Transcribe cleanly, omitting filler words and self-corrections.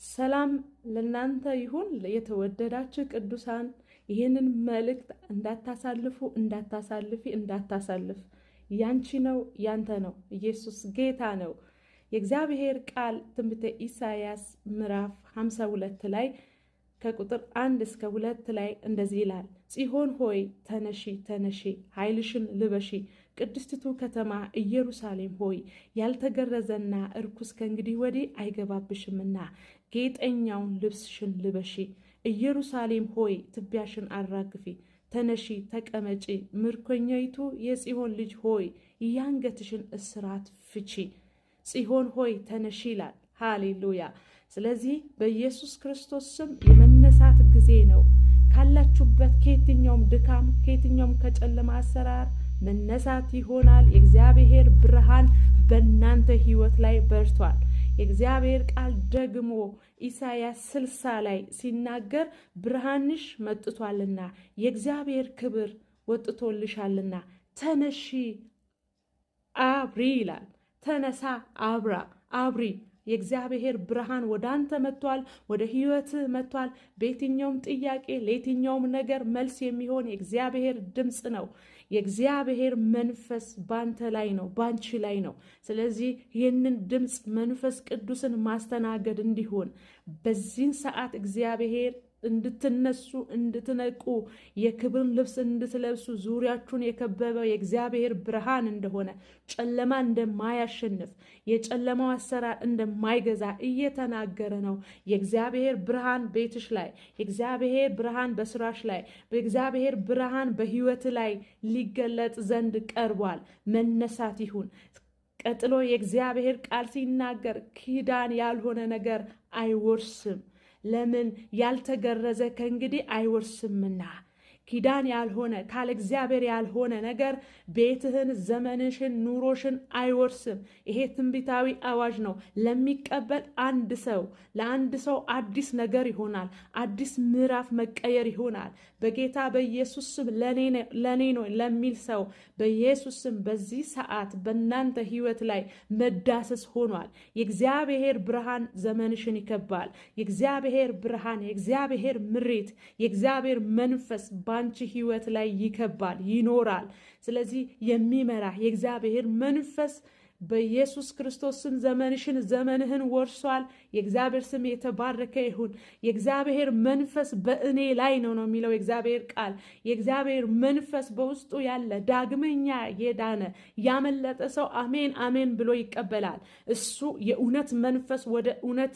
ሰላም ለእናንተ ይሁን። የተወደዳችሁ ቅዱሳን፣ ይህንን መልእክት እንዳታሳልፉ፣ እንዳታሳልፊ፣ እንዳታሳልፍ። ያንቺ ነው፣ ያንተ ነው። ኢየሱስ ጌታ ነው። የእግዚአብሔር ቃል ትንቢተ ኢሳያስ ምዕራፍ 52 ላይ ከቁጥር 1 እስከ 2 ላይ እንደዚህ ይላል። ጽዮን ሆይ ተነሺ፣ ተነሺ፣ ኃይልሽን ልበሺ፣ ቅድስቲቱ ከተማ ኢየሩሳሌም ሆይ፣ ያልተገረዘና እርኩስ ከእንግዲህ ወዲህ አይገባብሽምና ጌጠኛውን ልብስሽን ልበሺ። ኢየሩሳሌም ሆይ፣ ትቢያሽን አራግፊ፣ ተነሺ፣ ተቀመጪ። ምርኮኛይቱ የጽዮን ልጅ ሆይ፣ የአንገትሽን እስራት ፍቺ። ጽዮን ሆይ ተነሺ ይላል። ሃሌሉያ። ስለዚህ በኢየሱስ ክርስቶስ ስም የመነሳት ጊዜ ነው። ካላችሁበት ከየትኛውም ድካም፣ ከየትኛውም ከጨለማ አሰራር መነሳት ይሆናል። የእግዚአብሔር ብርሃን በእናንተ ሕይወት ላይ በርቷል። የእግዚአብሔር ቃል ደግሞ ኢሳያስ 60 ላይ ሲናገር ብርሃንሽ መጥቷልና የእግዚአብሔር ክብር ወጥቶልሻልና ተነሺ አብሪ ይላል። ተነሳ፣ አብራ፣ አብሪ። የእግዚአብሔር ብርሃን ወደ አንተ መጥቷል፣ ወደ ህይወትህ መጥቷል። በየትኛውም ጥያቄ ለየትኛውም ነገር መልስ የሚሆን የእግዚአብሔር ድምፅ ነው። የእግዚአብሔር መንፈስ ባንተ ላይ ነው፣ ባንቺ ላይ ነው። ስለዚህ ይህንን ድምፅ መንፈስ ቅዱስን ማስተናገድ እንዲሆን በዚህን ሰዓት እግዚአብሔር እንድትነሱ፣ እንድትነቁ፣ የክብርን ልብስ እንድትለብሱ፣ ዙሪያችሁን የከበበው የእግዚአብሔር ብርሃን እንደሆነ፣ ጨለማ እንደማያሸንፍ፣ የጨለማው አሰራር እንደማይገዛ እየተናገረ ነው። የእግዚአብሔር ብርሃን ቤትሽ ላይ፣ የእግዚአብሔር ብርሃን በስራሽ ላይ፣ በእግዚአብሔር ብርሃን በህይወት ላይ ሊገለጥ ዘንድ ቀርቧል። መነሳት ይሁን። ቀጥሎ የእግዚአብሔር ቃል ሲናገር ኪዳን ያልሆነ ነገር አይወርስም። ለምን? ያልተገረዘ ከእንግዲህ አይወርስምና። ኪዳን ያልሆነ፣ ካለ እግዚአብሔር ያልሆነ ነገር ቤትህን፣ ዘመንሽን፣ ኑሮሽን አይወርስም። ይሄ ትንቢታዊ አዋጅ ነው። ለሚቀበል አንድ ሰው፣ ለአንድ ሰው አዲስ ነገር ይሆናል። አዲስ ምዕራፍ መቀየር ይሆናል። በጌታ በኢየሱስ ስም ለኔ ነው ለሚል ሰው በኢየሱስ ስም በዚህ ሰዓት በእናንተ ህይወት ላይ መዳሰስ ሆኗል። የእግዚአብሔር ብርሃን ዘመንሽን ይከባል። የእግዚአብሔር ብርሃን፣ የእግዚአብሔር ምሪት፣ የእግዚአብሔር መንፈስ በአንቺ ህይወት ላይ ይከባል፣ ይኖራል። ስለዚህ የሚመራ የእግዚአብሔር መንፈስ በኢየሱስ ክርስቶስ ስም ዘመንሽን፣ ዘመንህን ወርሷል። የእግዚአብሔር ስም የተባረከ ይሁን። የእግዚአብሔር መንፈስ በእኔ ላይ ነው ነው የሚለው የእግዚአብሔር ቃል። የእግዚአብሔር መንፈስ በውስጡ ያለ፣ ዳግመኛ የዳነ፣ ያመለጠ ሰው አሜን አሜን ብሎ ይቀበላል። እሱ የእውነት መንፈስ ወደ እውነት